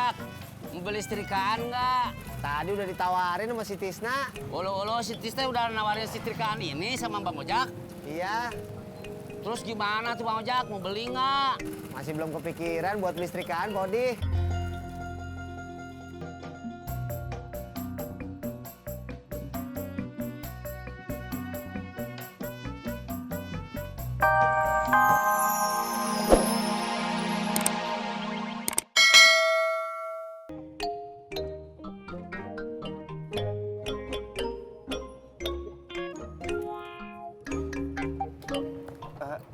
Jak. Mau beli setrikaan nggak? Tadi udah ditawarin sama si Tisna. Olo si Tisna udah nawarin setrikaan ini sama Bang Ojak. Iya, Terus gimana tuh Bang Ojak? Mau beli nggak? masih belum kepikiran buat beli setrikaan, Bodi.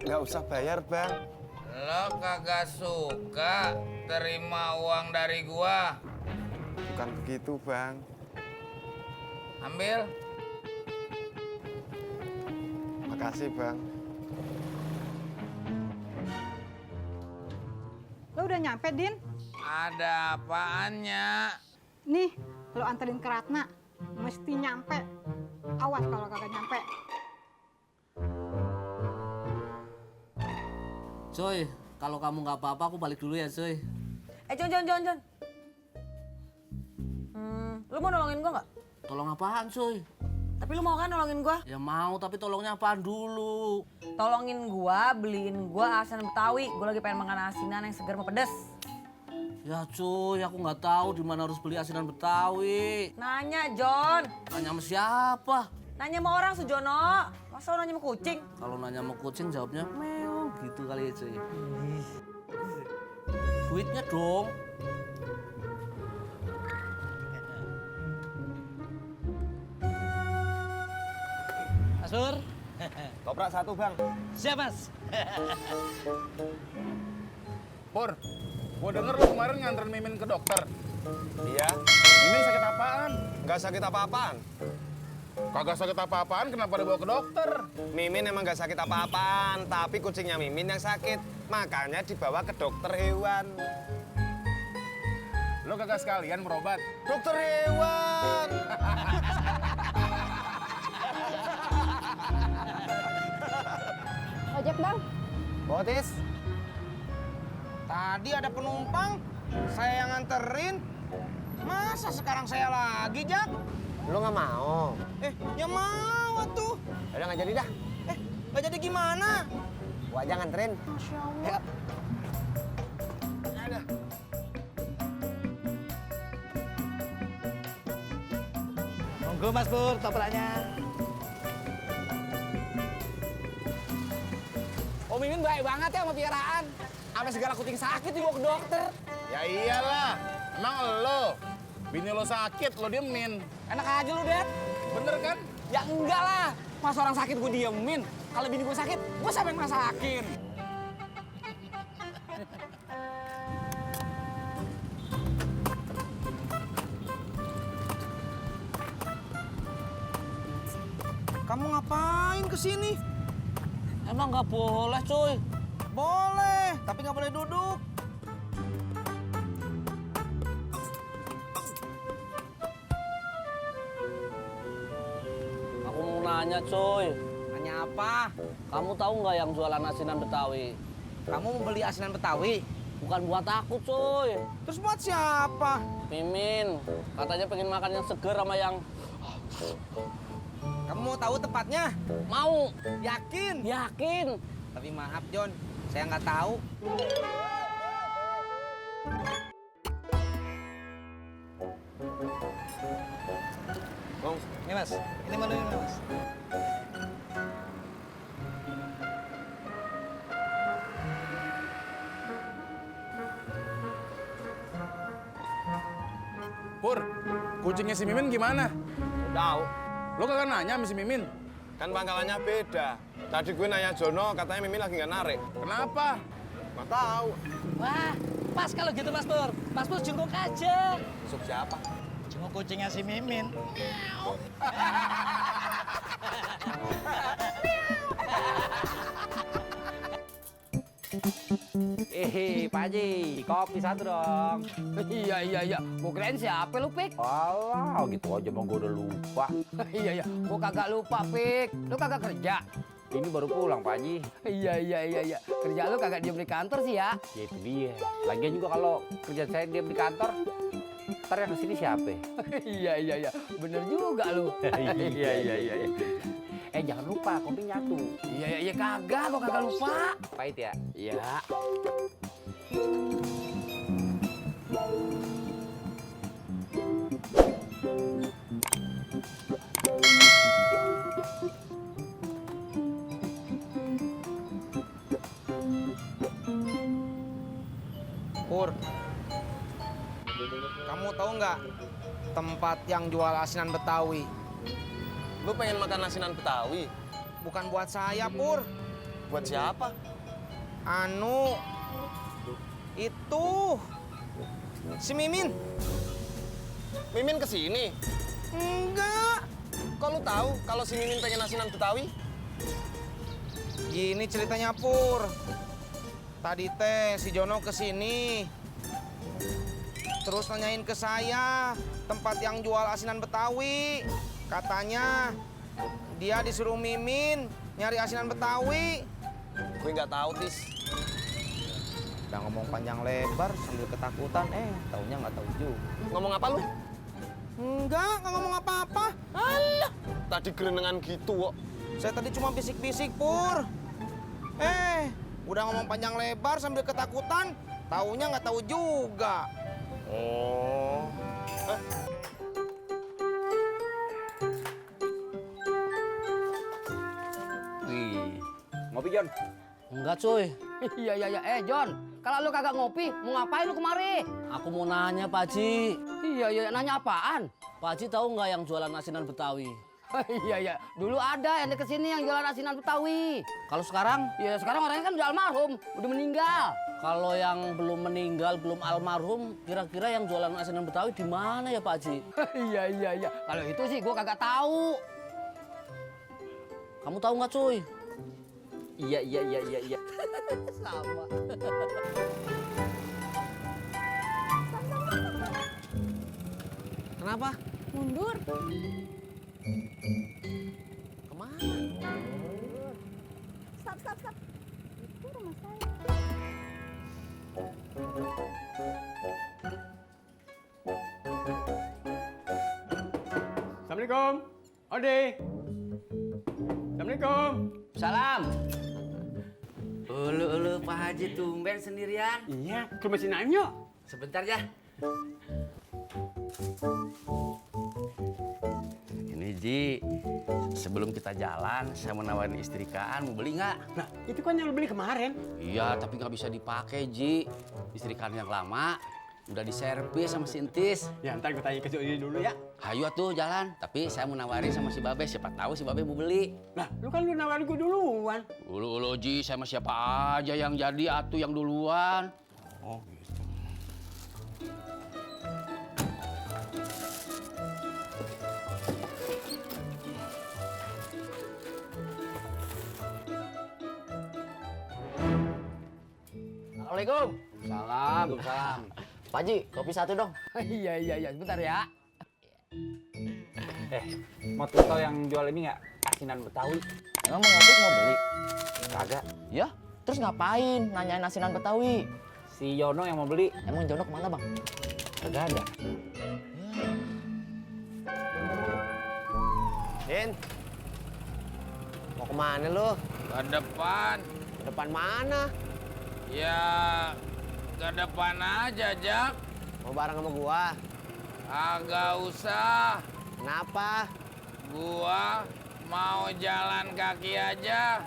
Nggak usah bayar, Bang. Lo kagak suka terima uang dari gua? Bukan begitu, Bang. Ambil. Makasih, Bang. Lo udah nyampe, Din? Ada apaannya? Nih, lo anterin ke Ratna. Mesti nyampe. Awas kalau kagak nyampe. Coy, kalau kamu nggak apa-apa aku balik dulu ya, Coy. Jon. Lu mau nolongin gua nggak? Tolong apaan, Coy? Tapi lu mau kan nolongin gua? Ya mau, tapi tolongnya apaan dulu? Tolongin gua, beliin gua asinan Betawi. Gua lagi pengen makan asinan yang segar sama pedes. Ya cuy, aku nggak tahu di mana harus beli asinan Betawi. Nanya, Jon. Nanya sama siapa? Nanya sama orang, Sujono. Masa lu nanya sama kucing? Kalau nanya sama kucing jawabnya meong gitu kali ya cuy. Duitnya dong. Mas Pur. Toprak satu, Bang. Siap, Mas. Pur, gua denger lu kemarin nganterin Mimin ke dokter. Iya. Mimin sakit apaan? Nggak sakit apa-apaan. Kagak sakit apa-apaan, kenapa dibawa ke dokter? Mimin emang nggak sakit apa-apaan, tapi kucingnya Mimin yang sakit. Makanya dibawa ke dokter hewan. Lu kagak sekalian berobat? Dokter hewan! Ojek, Bang. Botis, Tadi ada penumpang, saya yang nganterin. Masa sekarang saya lagi, Jak? lu nggak mau? Ya mau tuh. Udah nggak jadi dah. Nggak jadi gimana? Gua aja nganterin. Ya. Monggo Mas Pur, topraknya. Om Mimin baik banget ya sama piaraan. Sampai segala kucing sakit dibawa ke dokter. Ya iyalah, emang lo, bini lo sakit, lo diemin. Enak aja lu, Dad. Bener kan? Ya enggak lah. Pas orang sakit gue diemin. Kalau bini gue sakit, gue siapa yang masakin? Kamu ngapain kesini? Emang nggak boleh, cuy. Boleh, tapi nggak boleh duduk. Aku mau nanya, cuy. Nanya apa? Kamu tahu nggak yang jualan asinan Betawi? Kamu mau beli asinan Betawi? Bukan buat aku, cuy. Terus buat siapa? Mimin, katanya pengen makan yang seger sama yang Kamu mau tahu tempatnya? mau. Yakin? Yakin. Tapi maaf, Jon, saya nggak tahu. Bang, Ini Mas, ini menunya Mas. Pur, kucingnya si Mimin gimana? tahu. Lo kagak nanya sama si Mimin? Kan pangkalannya beda. Tadi gue nanya Jono, katanya Mimin lagi nggak narik. Kenapa? Nggak tahu. Wah, pas kalau gitu Mas Pur. Mas Pur jenguk aja. Sup siapa? Jenguk kucingnya si Mimin. Pak Haji, kopi satu dong. Iya. Gua kirain siapa lu, Pik? Alah, gitu aja bang, gue udah lupa. Iya. Gua kagak lupa, Pik. Lu kagak kerja? Ini baru pulang, Pak Haji. Iya. Kerja lu kagak diem di kantor sih ya. Ya itu dia. Lagian juga kalau kerja saya diam di kantor, ntar yang kesini siapa? Iya. Bener juga lu. Iya. Jangan lupa kopi nyatu. Iya kagak, gua kagak lupa. Pahit ya? Iya. Pur, kamu tahu nggak tempat yang jual asinan Betawi? Lu pengen makan asinan Betawi? Bukan buat saya, Pur. Buat siapa? Anu, itu si Mimin. Mimin kesini? Enggak. Kok lu tahu kalau si Mimin pengen asinan Betawi? Gini ceritanya, Pur. Tadi teh si Jono kesini. Terus nanyain ke saya tempat yang jual asinan Betawi. Katanya dia disuruh Mimin nyari asinan Betawi. Gue nggak tahu, Tis. Udah ngomong panjang lebar sambil ketakutan, taunya nggak tahu juga. Ngomong apa lu? Enggak ngomong apa-apa. Alah, tadi gerenengan gitu kok. Saya tadi cuma bisik-bisik, Pur. Udah ngomong panjang lebar sambil ketakutan, taunya nggak tahu juga. Oh. Wih, ngopi John. Enggak cuy, Iya. John, kalau lu kagak ngopi, mau ngapain lu kemari? aku mau nanya Pak Haji. Iya, nanya apaan? Pak Haji tahu nggak yang jualan asinan Betawi? Iya. Dulu ada yang di kesini yang jualan asinan Betawi. Kalau sekarang? Ya sekarang orangnya kan udah almarhum, udah meninggal. Kalau yang belum meninggal, belum almarhum, kira-kira yang jualan asinan Betawi di mana ya Pak Haji? Iya. Kalau itu sih gua kagak tahu. Kamu tahu nggak cuy? Iya. Sama. Kenapa? Mundur. Kemana? Stop. Itu rumah saya. Assalamualaikum. Ode. Assalamualaikum. Salam. Ulu Pak Haji tumben sendirian. Iya, ke rumah si Naim yuk. Sebentar ya. Ini Ji, sebelum kita jalan, saya mau nawarin istrikaan, mau beli nggak? Nah, itu kan yang lu beli kemarin. Iya, tapi nggak bisa dipakai Ji. Istrikaan yang lama, udah diservis sama si Entis. Ya, ntar gue tanya ke Jody dulu ya. Hayu tuh jalan, tapi saya mau nawarin sama si Babe, siapa tahu si Babe mau beli. Nah, lu kan lu nawarin gue duluan. Ulu Ji, saya sama siapa aja yang jadi atuh yang duluan. Oh gitu. Assalamualaikum. Salam. Pak Haji, kopi satu dong. Iya. Sebentar ya. Mau tahu yang jual ini nggak? Asinan Betawi. Emang mau ngopi mau beli? Kagak. Ya, terus ngapain nanyain asinan Betawi? Si Yono yang mau beli. Emang Jono kemana bang? Kagak ada. Din, mau kemana lu? Ke depan. Ke depan mana? Ya, ke depan aja, Jak. Mau bareng sama gua? Agak usah. Kenapa? Gua mau jalan kaki aja.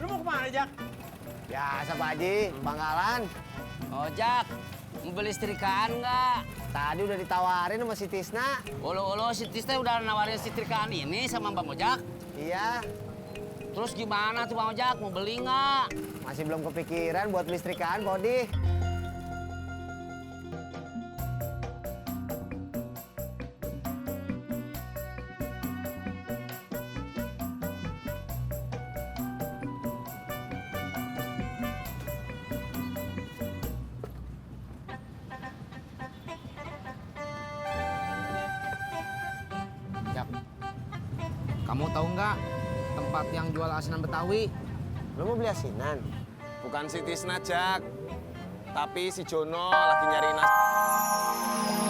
Lu mau kemana, Jak? Biasa Pak Haji, Bangkalan. Ojak, mau beli setrikaan nggak? Tadi udah ditawarin sama si Tisna. Olo si Tisna udah nawarin setrikaan ini sama Bang Ojak. Iya, Terus gimana tuh Bang Ojak, mau beli nggak? masih belum kepikiran buat listrikaan, Bodi. Kamu tahu nggak tempat yang jual asinan Betawi? Lo mau beli asinan? Bukan si Tisna, Jak. Tapi si Jono lagi nyari nasi.